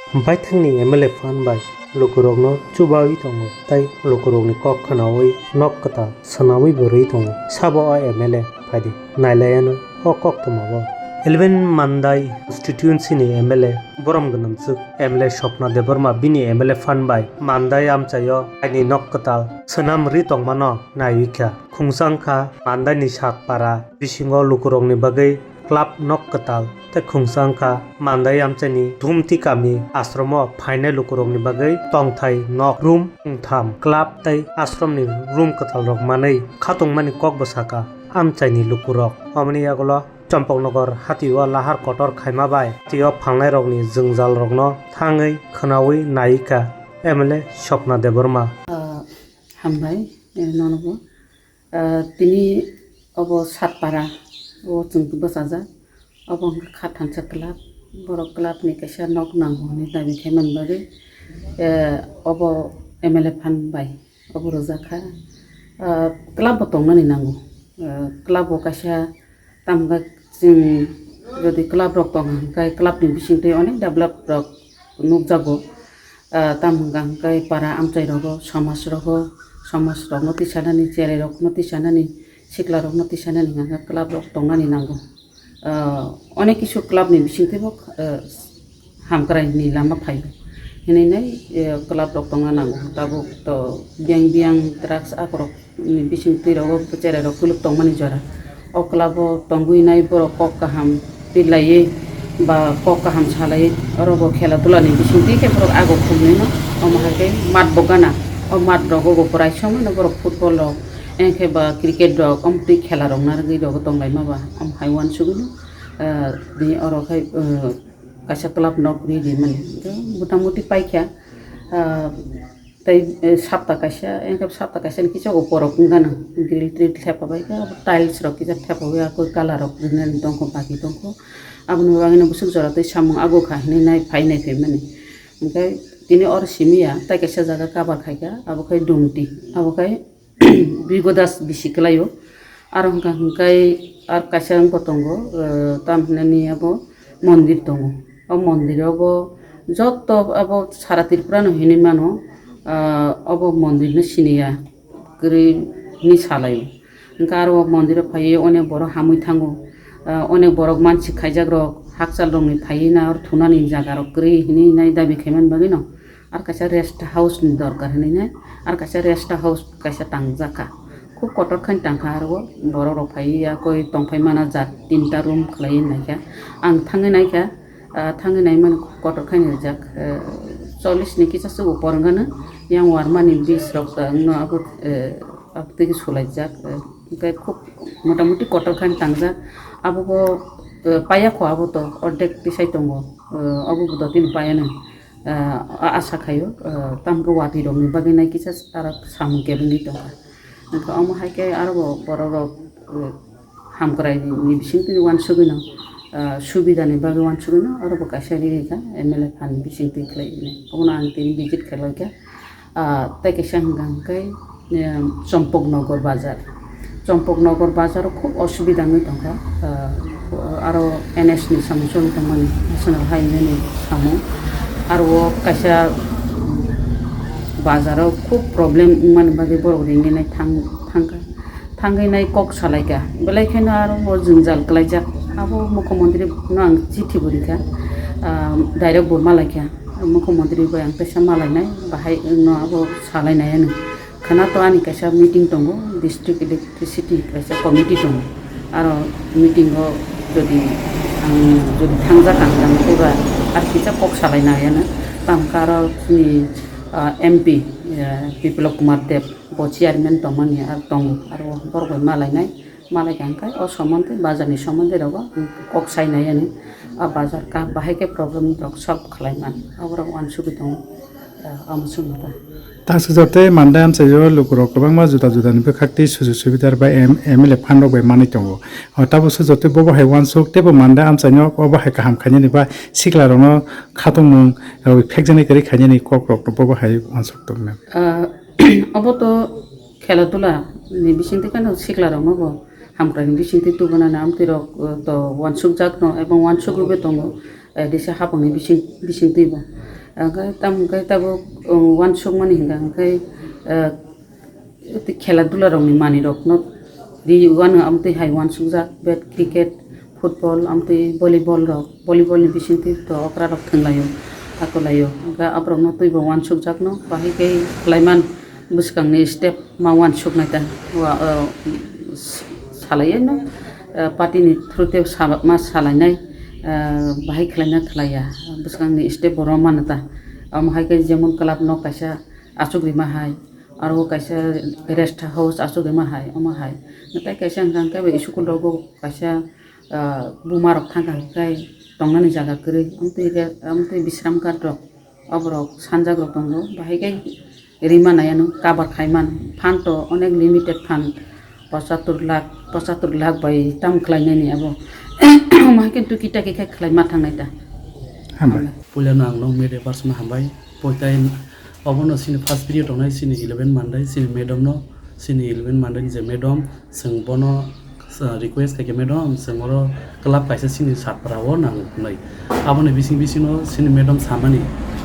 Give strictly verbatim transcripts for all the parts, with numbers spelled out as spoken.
Baithangni M L A phan bai lukurokno chubawi tongo tei lukurokni kok khnawi nok kwtal swnamwi bo rwi tongo. Sabo o M L A phaidi nailayano o koktwmao. Eleven Mandai constituency ni M L A borom gwnamjwk M L A Swapna Debbarma bini M L A phan bai Mandai amchaio aini nok kwtal swnam rwi tongmano naiwi kha. Khungsa wngkha Mandai ni Satpara bisingo lukurokni bagwi club nok kwtal tei khungsa wngkha Mandai amchaini Dhumti kami ashromo phainai lukurokni bagwi tongthai nok room wngtham club tei ashromni room kwtalrok manwi khatungmani kokbo sakha amchaini lukurok. Omoni yagulo Champaknagar hatio lahar kotor khaima bai tio phalnairokni jwngjalrokno thangwi khwnawi naikha M L A Swapna Debbarma. Ah, hambai, eh, nonobo. Ah, tini obo Satpara o chwng bwsajak. Obo wngkha kha thansa club. Borok club ni kaisa nok nango hwnwi dabi khaimani bagwi, eh, obo M L A phan bai obo rwjak kha. Ah, club bo tongnani nango. Ah, club bo kaisa Tamo hwnkhe chwng jodi club rok tong hwnkhe club ni bisingtwi onek develop rok nukjago. Ah, tamo hwnkha hwnkhe para amchai rogo, somaj rogo, somaj rokno tisanani, cherai rokno tisanani, sikla rokno tisanani hwnkha hwnkhe club rok tongnani nango. Ah, onek kisu club ni bisingtwi bo, ah, hamkraini lama phaio hinwi nai, eh, club rok tongna nango. Tabuk to biyang biyang drugs akorok ni bising twi rogo cherai rok kuluk tongmani jora. O club o tongwi nai borok kok kaham twi laiwi ba kok kaham salaiwi oro bo khela dula ni bising twi khe borok ago khumlino. Omo hai khe mat bo gana. O mat rogo bo borai somoi no borok football rok, engkhe ba cricket rok, omo twi khela rok narwgwi rogo tong laima ba. Omo hai uansugwi no, eh, bini oro khai, eh, kaisa club nok rwi rimani. Hwnkhe motamuti paikha, ah, tei, eh, sapta kaisa, engkhe sapta kaisa ni kisa upor rok wngkha na grill trill thepabaikha, tiles rok kisa thepawi akoi colour rok rinani tongkho, bagi tongkho. Aboni bagwino bwswk jora tei samung agukha hinwi nai phai nai phaimani. Hwnkhe tini oro simi ya, tei kaisa jaga cover khaikha, abo khai Dumti, abo khai Bigo Das bisi kwlaio. Aro hwnkha hwnkhe ar kaisa wngbo tongo, eh, tamo hinani abo mondir tongo. O mondiro bo joto abo sara Tripura no hinwi mano, ah, obo mondir no siniya kwrwi hinwi salaio. Hwnkhe aro o mondiro phaiwi onek borok hamwi thango, ah, onek borok mansik khaijak rok hakchal rokni phaiwi na aro thunani jaga rok kwrwi hinwi nai dabi khaimani bagwi no. Ar kaisa rest house ni dorkar hinwi nai, ar kaisa rest house kaisa tangjak kha. Khub kotor khe tang kha aro borok rok phai ya koi tong phai mana jat tinta room khlai naikha. Ang thangwi naikha, ah, thangwi naimani khub kotor khe rijak, eh, chollish ni kisa se upor wngkha na. Yang warmani bis rok ta wngno abo, eh, abo twi sulaijak, eh, hwnkhe khub motamuti kotor khe tangjak. Abo bo, eh, paya kho abo to ordek tisai tongo, eh, abo bo dotino paya no. Ah, a-, asa khaio, ah, tamkhe watwi rokni bagwi nai kisa aro samung kebengwi tongkha. Hwnkhe omo hai khe aro bo borok rok, eh, hamkrai ni bisingtwi uansugwino, ah, subida ni bagwi uansugwino aro bo kaisa riri kha M L A phan bisingtwi khlai hwnwi. Obono ang tini visit khlai kha. Ah, tei kaisa hwnkha hwnkhe, em, Champaknagar bazar. Champaknagar bazar o khub osubida wngwi tongkha. Ah, aro N H ni samung choli tongmani, National Highway ni samung. Aro o kaisa bazar o khub problem wngmani bagwi borok ringwi nai thang-, thangkha. Thangwi nai kok salaikha. Belai kheno aro o jwngjal kwlaijak. Abo mukhyamantri no ang chithi bo rikha. Ah, direct bo malaikha. Mukhyamantri bai ang teisa malainai, bahai no abo salainai ano. Khana to ani kaisa meeting tongo, district electricity kaisa committee tongo. Aro meeting o jodi ang jodi thangjak ang tang pura ar kisa kok salai nai ano. Tamkhe aro chini, ah, M P, ah, Biplab Kumar Deb bo chairman tongmani ar tongo. Aro borok bai malainai, malaikha hwnkhe o somontwi bazar ni somontwi rogo kok sai nai ano. A bazar kha bahai khe problem rok solve khlai man. Aborok uansugwi tongo. Ah, omo chwng ta. Tang sujak tei Mandai amchaio lukurok kwbangma juda judani bwkhak tei sujuk subidar bai M-, M L A phan rok bai manwi tongo. O tabuk sujak tei bobo hai uansuk teibo Mandai amchaino obo hai kaham khainani ba sikla rokno khatungmung, ah, phekjaknai kwrwi khainani kok rok bobo hai uansuk tongmani. Ah, obo to khela dula ni bisingtwi kheno sikla rokno bo hamkrai ni bisingtwi tubunani amtwi rok, ah, to uansuk jak no ebong uansugwi bo tongo. Eh, disa hapangni bising, bising twibo. Hwnkhe tam hwnkhe tabuk, um, uansukmani hwnkha hwnkhe, eh, tei khela dula rokni manwi rokno ri uano amtwi hai uansukjak, bat, cricket, football, amtwi volleyball rok, volleyball ni bisingtwi to okra rok thwnglaio, akolaio. Hwnkhe aborokno twibo uansukjakno bahai khe khlaiman bwskangni step ma uansuknai ta, wa, uh, s-, salaiyano, uh, party ni through te saba-, ma salainai, uh, bahai khlaina khlaiya, bwskangni step bo romano ta. Omo hai khe jemon club no kaisa achuk rima hai, aro kaisa rest house achuk rima hai, omo hai. Tei kaisa hwnkha hwnkhe bai school rogo kaisa, uh, buma rok thangkha hwnkhe tongnani jaga kwrwi, amtwi re-, amtwi bisram ghat rok. Oborok sanjak rok tongo, bahai khe rima nai ano cover khai man, fund to onek limited fund, pochattor lakh, pochattor lakh bai tam khlai nai ni abo, omo hai khe tuki taki khe khlai ma thang nai ta. Hambai. Puila no ang no media person hambai, poitai obono sini first period tongnai sini eleven mandai, sini madam no, sini eleven mandai ni je madam, Chwng bono, uh, request khaikha, "Madam, chwng oro club kaisa chini Satpara o nang hwnwi." Aboni bising bisingo chini madam samani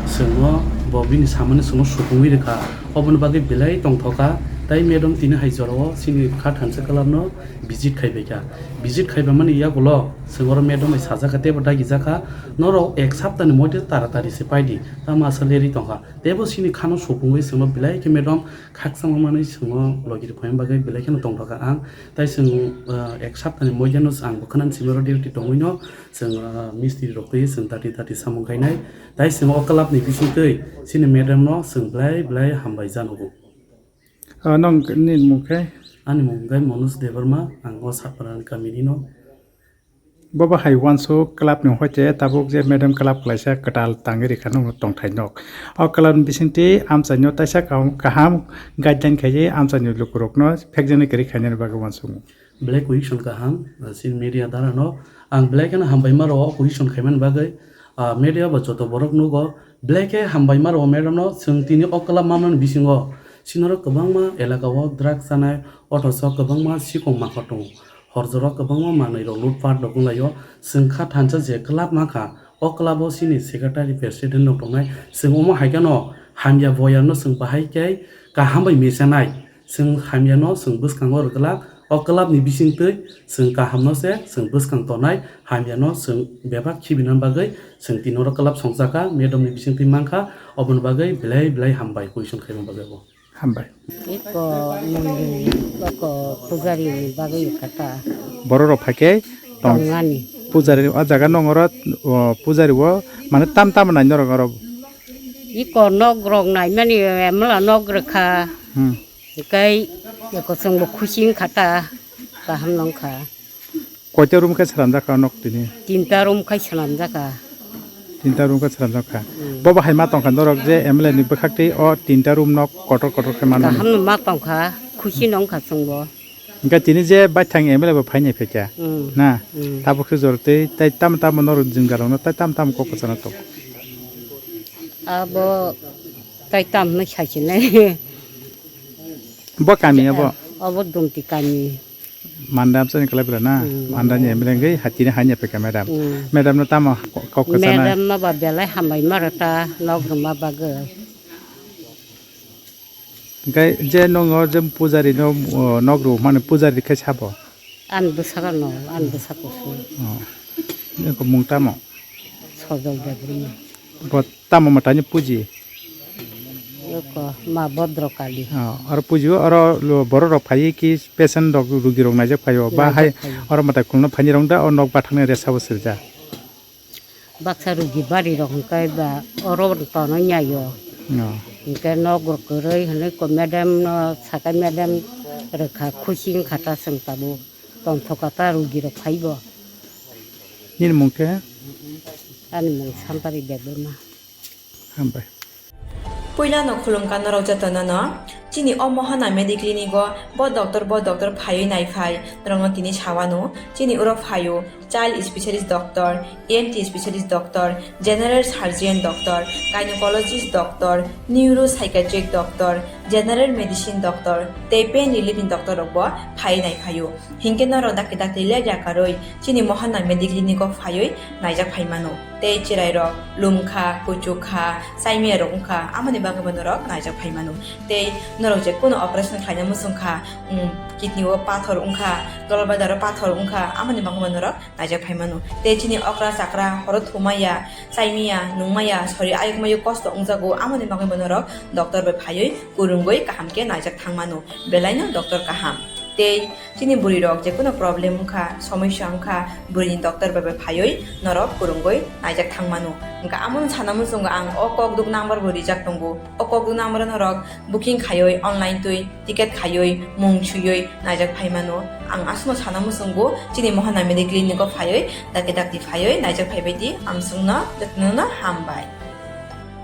chwngno, bo bini samani chwngno supungwi rwkha. Oboni bagwi belai tongthokha. Tai madam tini hai jorao chini kha thansa club no visit khaibaikha. Visit khaibamani yagulo chwng oro madam bai sajakha teibo dagijakha, "Norok ek saptani moide taratari se paidi." Tamo aswk lerwi tongkha. Teibo chini khano supungwi chwngno belai khe madam khakchangma manwi chwngno logi rwphaima bagwi belai kheno tongthokha ang. Tai chwng, ah, ek saptani moidano ang bo khwnani simi oro duty tongwino chwng, ah, mistri rok twi chwng dati dati samung khainai. Tai chwng o club ni bisingtwi chini madam no chwng belai belai hambai janogo. Ah, nong ni mung khe? Ani mung khe Manoj Debbarma, ang o Satpara ni kami ni no. Bobo hai uansuk club ni hoite tabuk je madam club khlaisa kwtal tangwi rikha nokno tongthai nok. O club ni bisingtwi amchaino taisa kaham, kaham guideline khaiwi amchaini lukurokno phekjaknai kwrwi khainani bagwi uansukmung. Belai question kaham, ah, chini media dara no ang belai kheno hambai ma rwo question khaimani bagwi, ah, media bo joto borok nugo, belai khe hambai ma rwo madam no, chwng tini o club mamani bisingo chini oro kwbangma elaka o drugs chanai, othocho kwbangma sikong mangkhor tongo. Hor jora kwbangma manwi rok lutpat rok wnglaio. Chwng kha thansa je club mankha, o club o chini secretary president rok tongnai. Chwng omo hai kheno hamya boyar no chwng bahai khe kaham bai mechanai. Chwng hamya no chwng bwskango rwglak. O club ni bisingtwi chwng kaham no se chwng bwskang tonai. Hamya no chwng bebak khibina bagwi chwng tini oro club songchakha, madam ni bisingtwi mankha. Oboni bagwi belai belai hambai question khaima bagwi bo. Hambai. Iko mondri, iko pujari bagwi kata. Borok rok phaikhe tong-, tongani. Pujari o jaga nong oro, o, pujari o mane tam tam nai norok oro. Iko nok rok naimani emla nok rwkha. Hmm. Hikai iko chwngbo khusi wngkha ta, kaham nongkha. Koita room khe swnamjak kha nok tini? Tinta room khai swnamjak kha. Tinta room khe swnamjak kha. Hmm. Bobo hai ma tongkha norok je M L A ni bwkhak twi o tinta room no kotor kotor khe manmani. Kaham no ma tongkha, khusi no wngkha chwngbo. Hwnkhe tini je baithang M L A bo phainai phaikha. Hmm. Na? Hmm. Tabuk khe jor twi tai tamo tamo norok jwngjalrokno tai tamo tamo kok kwchana tongo. Abo tai tamo no saisinai. Bo kami abo? Abo Dumti kami. Manda amsani kwlai bwla na? Hmm. Manda ni M L A wngwi hatini haini aphaikha madam. Hmm. Madam no tamo kok, kok kwchana? Madam no ba belai hambai ma rwta nok rwma bagwi. Hwnkhe je nongo je pujari no, o, nok rw mani pujari khe sabo? Ani bwsakano, ani bwsako se. Oh. Nokni mung tamo? Sojol Debbarma. Bo tamo mwtaini puji? Eko ma Bhodro Kali. Oh, oro puji o, oro lo-, borok rok phaiwi ki patient rok, rugi rok naijak phaio. Ba hai naijak phaio. Oro mwtai khulno phaini rong da, o nok bathakni resa bo sirja. Baksa rugi bari rok hwnkhe ba oro tono nyaio. Oh. Hwnkhe nok rok kwrwi hwnwi ko madam no sakai madam rwkha khusi wngkha ta chwng tabuk. Tongthok kha ta rugi rok phaibo. Nini mung khe? Ani mung Sampari Debbarma. Hambai. Puilano khulumkha norok jotono no. Chini o Mohana Mediclinic o bo doctor, bo doctor phaiwi naiphai, norokno tini sawano. Chini oro phaio child specialist doctor, E N T specialist doctor, general surgeon doctor, gynecologist doctor, neuropsychiatric doctor, general medicine doctor tei pain relief ni doctor rok bo phaiwi naiphaio. Hinkhe norok dakti dakti ler yakarwi chini Mohana Mediclinic o phaiwi naijak phaimano. Tei chwrairok lumkha, kuchukha, chaimiyarok wngkha, amoni bagwibo norok naijak phaimano. Tei norok je kuno operation khlaina muchungkha, um, kidney o pathor wngkha, gallbladder o pathor wngkha, amoni bagwibo norok naijak phaimano. Tei chini okra chakra horo thumaya, chaimiya, nungmaya, sori ayukmayo kosto wngjago, amoni bagwibo norok doctor bai phaiwi kwrwngwi kaham khe naijak thangmano. Belaino doctor kaham. Tei chini bwrwi rok je kuno problem wngkha, somosya wngkha, bwrwini doctor bai bai phaiwi norok kwrwngwi naijak thangmano. Hwnkha amono sana muchungo ang o kokduk number bo rijak tongo. O kokduk number o norok booking khaiwi online twi ticket khaiwi mung swiwi naijak phaimano. Ang aswkno sana muchungo chini Mohana Mediclinic o phaiwi dakti dakti phaiwi naijak phaibai di, ang chwngno jotono hambai.